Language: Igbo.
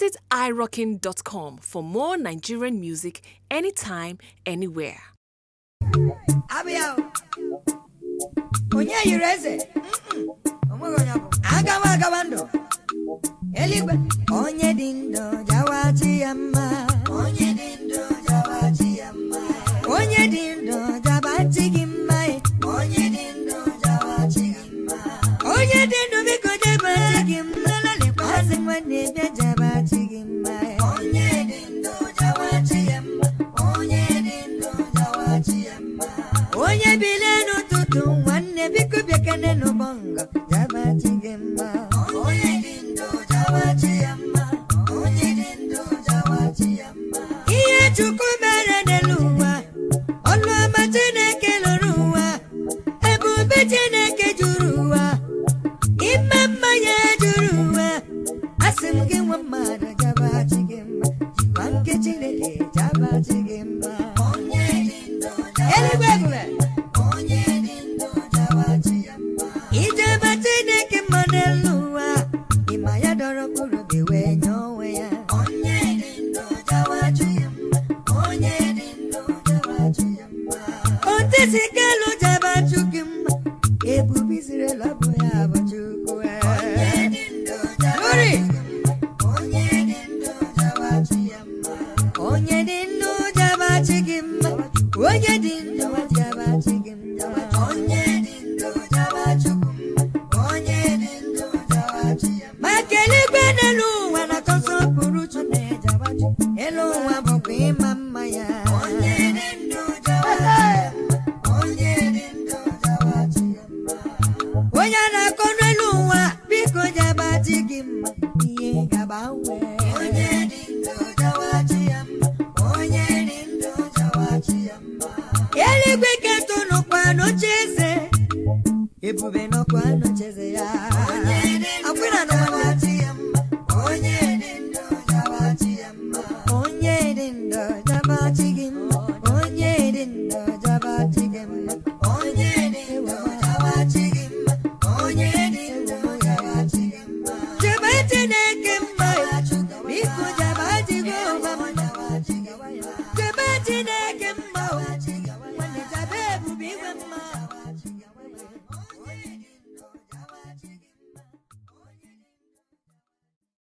Visit irockin.com for more Nigerian music anytime, anywhere. Abịa o. Onye yiri eze? Onweghị onye ọ bụ. Agawa agawa ndụ. Eluigwe. Onye dị ndụ jawa chi ya mma. Onye dị ndụ jawa chi ya mma. Onye dị ndụ jaba chi gị mma. E. Onye dị ndụ jawa chi gị mma. Onye dị ndụ biko jaba chi gị mma. Asị nwanne bịa jaba chi gị mma. E. Onye dị ndụ jawa chi ya mma. Onye dị ndụ jawa chi ya mma. Onye bilie n'ụtụtụ nwanne biko bịa kene n'ụbọngọ jaba chi gị mma. Onye dị ndụ jawa chi ya mma. Onye dị ndụ jawa chi ya mma. Ihe Chukwu mere n'elu ụwa, ọlụ ọma Chineke lụrụ ụwa, ebube Chineke juru ụwa, ime mma ya juru ụwa. Asị m gị nwa mmadụ jaba chi gị mma, ma nke Chineke jaba chi gị mma. Onye dị ndụ eluigwe ebube. Onye dị ndụ jawa chi ya mma. Ijebe Chineke mma n'elu ụwa, ịma ya dọrọ mkpụrụ gị wee nye onwe ya. Onye dị ndụ jawa chi ya mma. Onye dị ndụ jawa chi ya mma. Otisi kelu jaba Chukwu mma, ebube Izrel ọ bụ ya bụ Chukwu. Onye dị ndụ jawa chi ya mma. Onye dị ndụ jawa chi ya mma. Onye dị ndụ jaba chi gị mma. Onye dị ndụ jaba chi gị mma. Onye dị ndụ jaba Chukwu mma. Onye dị ndụ jaba chi ya mma. Maka eluigwe n'elu ụwa na-atọ nsọpụrụ Chineke. Elu ụwa bụkwa ịma mma ya. Onye dị ndụ jaba chi ya mma. Onye dị ndụ jaba chi ya mma. Onye na-akọ n'elu ụwa biko jaba chi gị mma ihe ga-agbanwe. Onye dị ndụ jawa chi ya mma. Onye dị ndụ jawa chi ya mma. Eluigwe ketụnụkwa n'oche eze. Ebube nọkwa n'oche eze ya. Akwụna nọ nwanne.